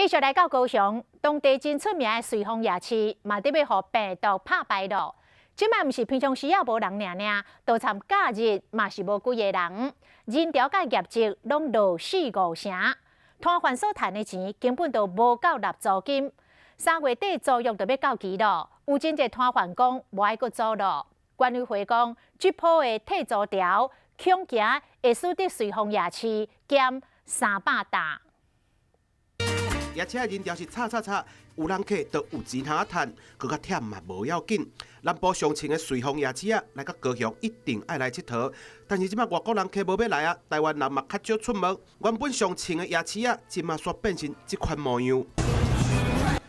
繼續來到高雄，當地真出名的瑞豐夜市，嘛得欲予病毒拍敗囉。這擺毋是平常時也無人爾爾，都參假日嘛是無幾个人，人潮佮業績攏落四五成，攤販所趁的錢根本就無夠納租金。3月底租約就欲到期囉，有真濟攤販講無愛閣租囉。管委會講，這波的退租潮，恐驚會使得瑞豐夜市減300擔。夜市人潮是吵吵吵，有人客就有錢通趁，閣較忝嘛無要緊。南部上凊的瑞豐夜市啊，來到高雄一定愛來𨑨迌。但是這擺外國人客無欲來啊，台灣人嘛較少出門。原本上凊的夜市啊，這馬煞變成這款模樣。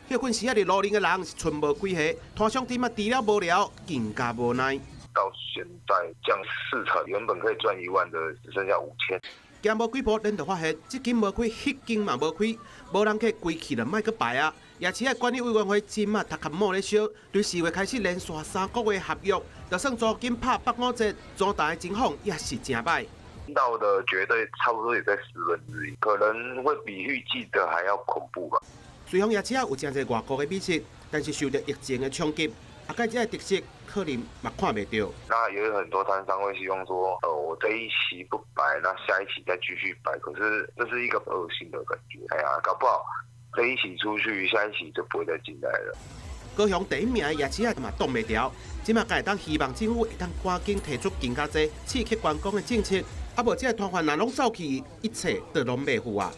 歇睏時仔佇路頂的人是賰無幾个，攤商這馬除了無聊，更加無奈。到現在降四成，原本可以賺1萬的，只剩下5000。行無幾步，恁就發現，這間無開，彼間嘛無開，無人客，規氣就莫閣擺啊！夜市的管理委員會這馬頭殼冒咧燒，對4月開始連續3個月合約，就算租金拍八五折，租台的情況也是誠歹。到的絕對差不多也在1/10，可能會比預計的還要恐怖吧。瑞豐夜市有誠濟外國的美食，但是受著疫情的衝擊，啊，這個特色可能嘛看袂著。那也有很多攤商會希望說，我這一期不擺，那下一期再繼續擺。可是這是一個惡性的感覺，哎呀，搞不好這一期出去，下一期就不會再進來了。高雄第一名的夜市仔嘛擋袂牢，這馬會當希望政府會當趕緊提出更加濟刺激觀光的政策，啊無這个攤販若攏走去，一切都攏袂赴啊。